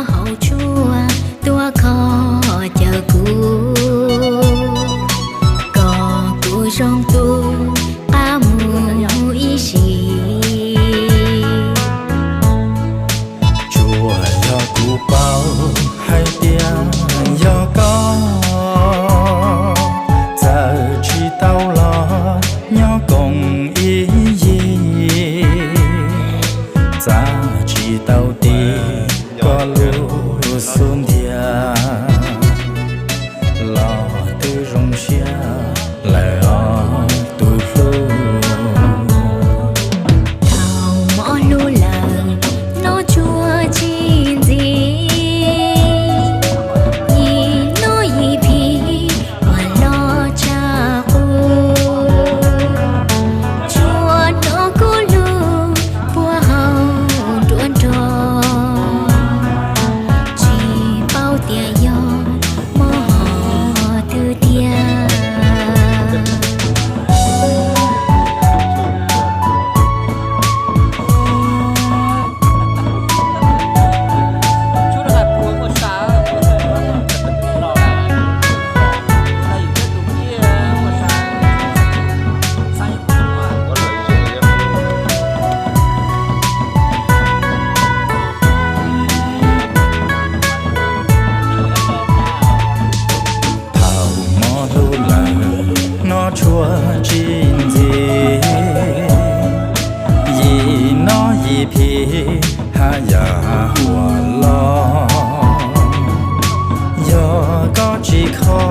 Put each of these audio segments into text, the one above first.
hauv tshuaj tuaj kho caw kuv, kom kuv zoo tu qab mus ib sim. Tsuas yog kuv paub hais tias yog koj, txawm tsis tau los nyob koom ib yig, txawm tsis tau tis koj lub xub ntiag, los twb zoo siab lawm os tus hlub. Thaum mob hlub lawm, no tsuas tsis ntxiv, yim no yim phim uas los tshaj qub. Tsuas hnov kuv lub puag hauv nruab nrog, tsis paub tias yog mob hom twg tiag. Thaum mob hlub lawm, no tsuas tsis ntxiv, yim no yim phim haj yam huam los. Yog koj tsis kho,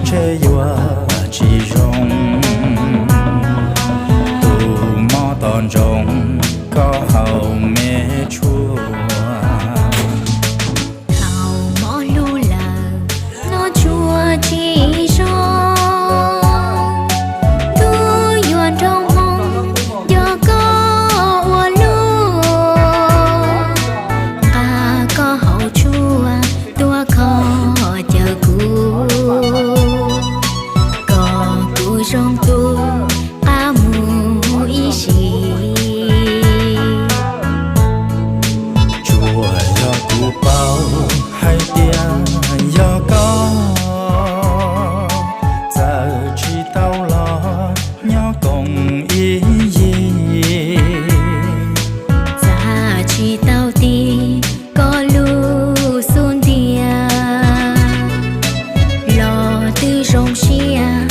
ntshe yuav tsis zoo. Tus mob tos ntsoov koj hauv me tshuaj. Thaum mob hlub lawm, no tsuas tsis zoo. Tus yuav nrog hmoo yog koj ua luaj, nqa koj hauv tshuaj tuaj kho caw kuv, kom kuv zoo tu qab mus ib sim. Tsuas yog kuv paub hais tias yog koj, txawm tsis tau los nyob koom ib yig, txawm tsis tau tis koj lub xub ntiag, los twb zoo siab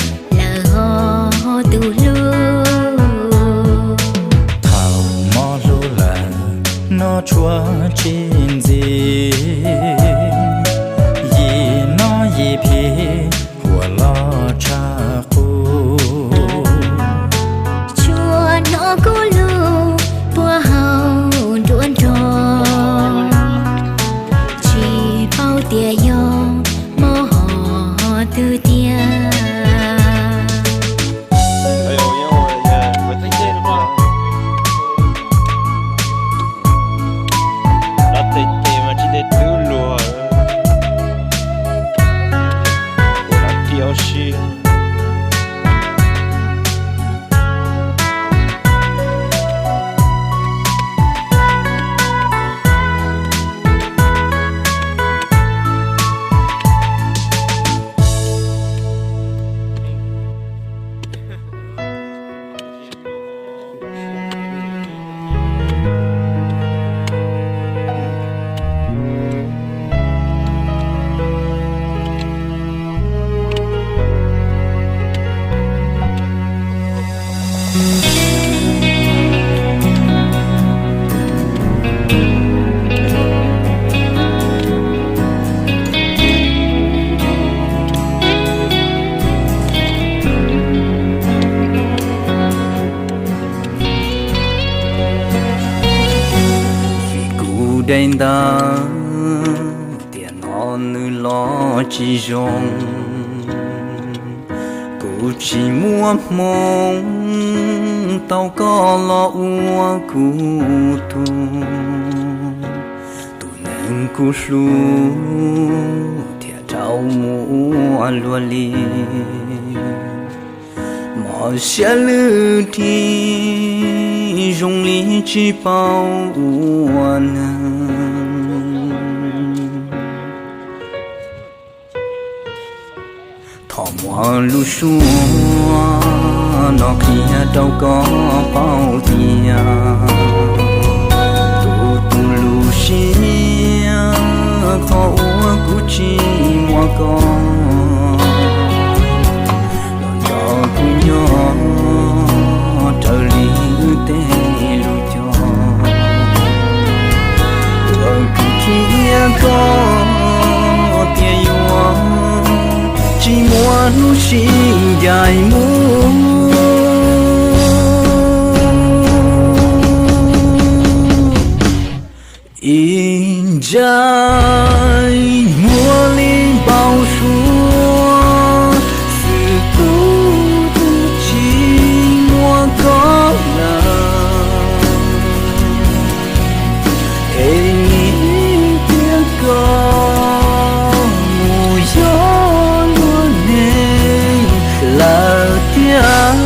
lawm os tus hlub. Thaum mob hlub lawm, no tsuas tsis ntxiv, yim no yim phim huam los tshaj qub. Tsuas hnov kuv lub puag hauv nruab nrog, tsis paub tias yog mob hom twg tiag. Los tes ces mas tsis tes twb luag, ua los kiag ua si. Vim kuv dai ntawd tiam no nws los tsis zoo. Kuv tsis muaj hmoo tau koj los ua kuv tug, tus neeg kuv hlub thiaj rau mus ua luag li. Mob siab lwj dhim zoo li tsis paub ua neeg. Ua lub suab no qhia rau koj paub tias tus, tus lub siab qhov uas kuv tsis muaj koj los nrog kuv nyob raws li wb tej lus cog. Uas kuv qhia koj tias yuav tsis muaj hnub sib ncaim mus. Ib ntsais muag li npau suav, xwb kuv twb tsis muaj koj lawm. Es nim tias koj mus yog luag neeg lawm tiag.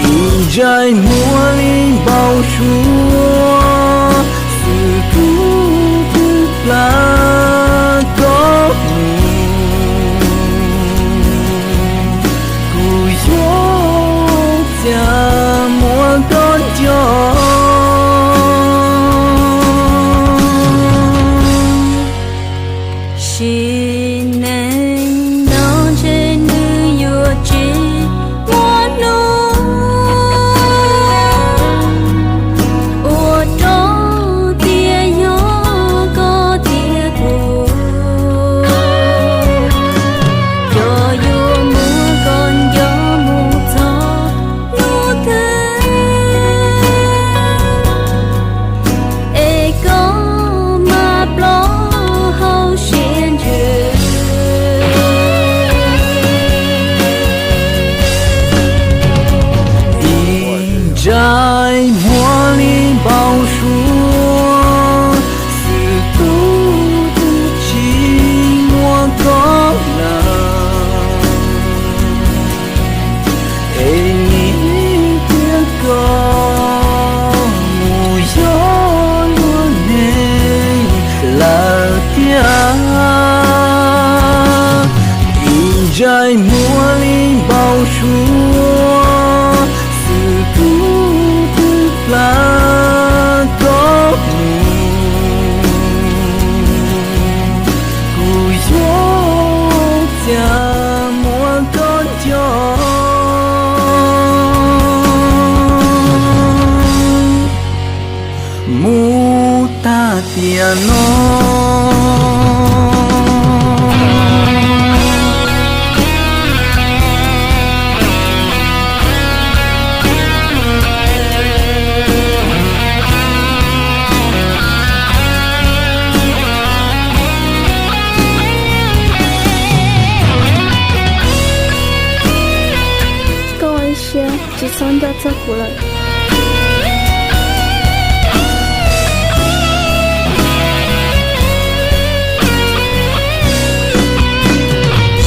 Ib ntsais muag li npau suav, xwb kuv twb plam koj mus, kuv yuav txia muab koj nco. Sim neej no ntshe nws yuav tsis muaj hnub ua rau tias yog koj thiab kuv, cov yuav muab koj nco mus txog hnub twg, es koj mam ploj hauv siab ntsws. Ib ntsais muag li npau suav, xwb kuv twb tsis muaj koj lawm. Es nim tias koj mus yog luag neeg lawm tiag. Ib ntsais muag li npau suav, xwb kuv twb plam koj mus, kuv yuav txia muab koj nco. Mus tag tiam no. Koj ua ib siab tsis txhob nco txog kuv lawm.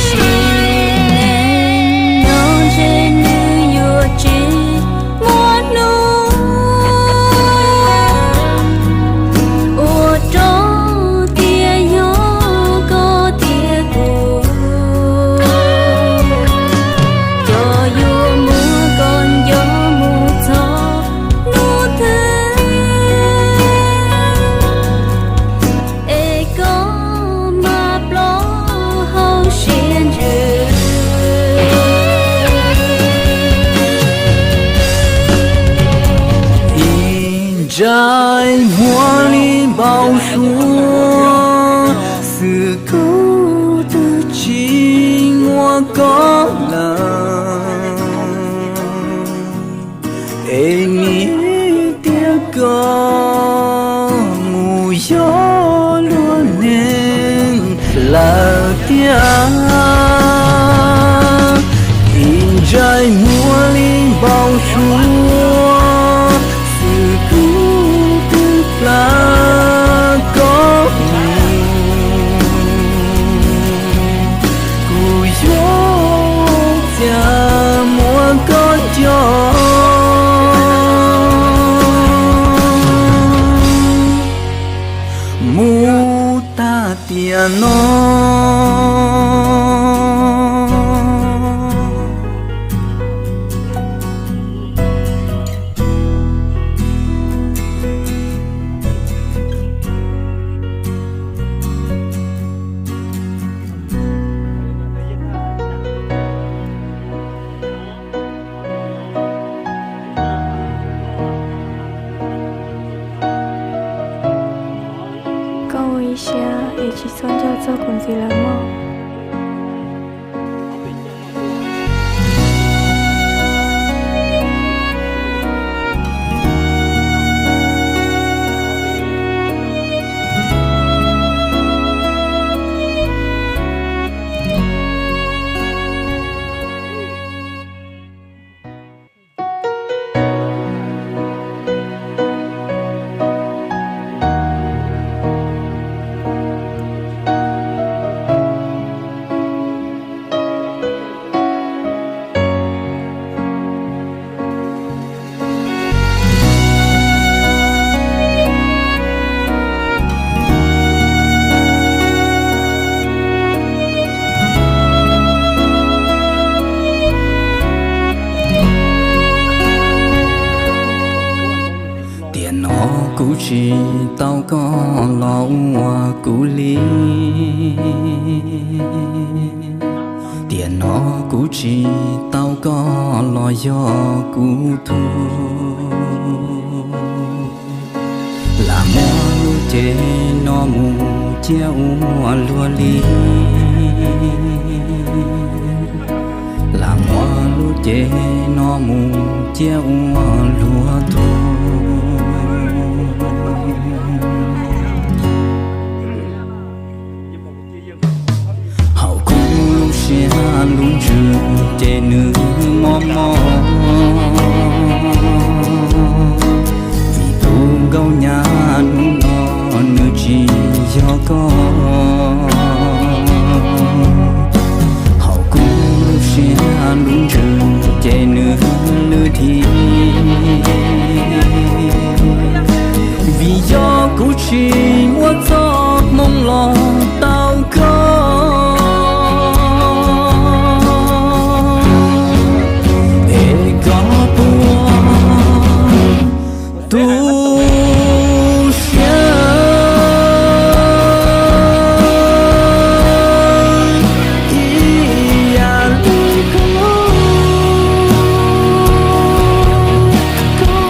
Sim neej no ntshe nws yuav tsis muaj hnub ua rau tias yog koj thiab kuv, cov yuav muab koj nco mus txog hnub twg, es koj mam ploj hauv siab ntsws. Ib ntsais muag li npau suav, xwb kuv twb tsis muaj koj lawm. Es nim tias koj mus yog luag neeg lawm tiag. Ib ntsais muag li npau suav, xwb kuv twb plam koj mus, kuv yuav txia muab koj nco. Mus tag tiam no. Ib siab es tsis txhob nco txog kuv ntxiv lawm mog. Tiam no kuv tsis tau koj los ua kuv li. Tiam no kuv tsis tau koj los yog kuv tug. Lam muab lub cev no mus cia ua luag li. Lam muab lub cev no mus cia ua luag tug. Hauv kuv lub siab lub ntsws ces nws mob mob. Vim tus nkauj nyab hnub no nws tsis yog koj. Hauv kuv lub siab lub ntsws ces nws lwj dhim. Vim yog kuv tsis muab txoj hmoo los tau koj, es koj puas tu siab ib yam li koj? Koj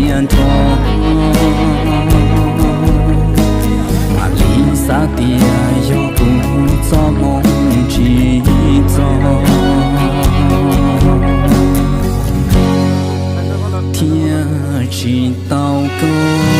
tiag nrho. Mam li xav tias yog kuv txoj hmoo tsis txog thiaj tsis tau koj.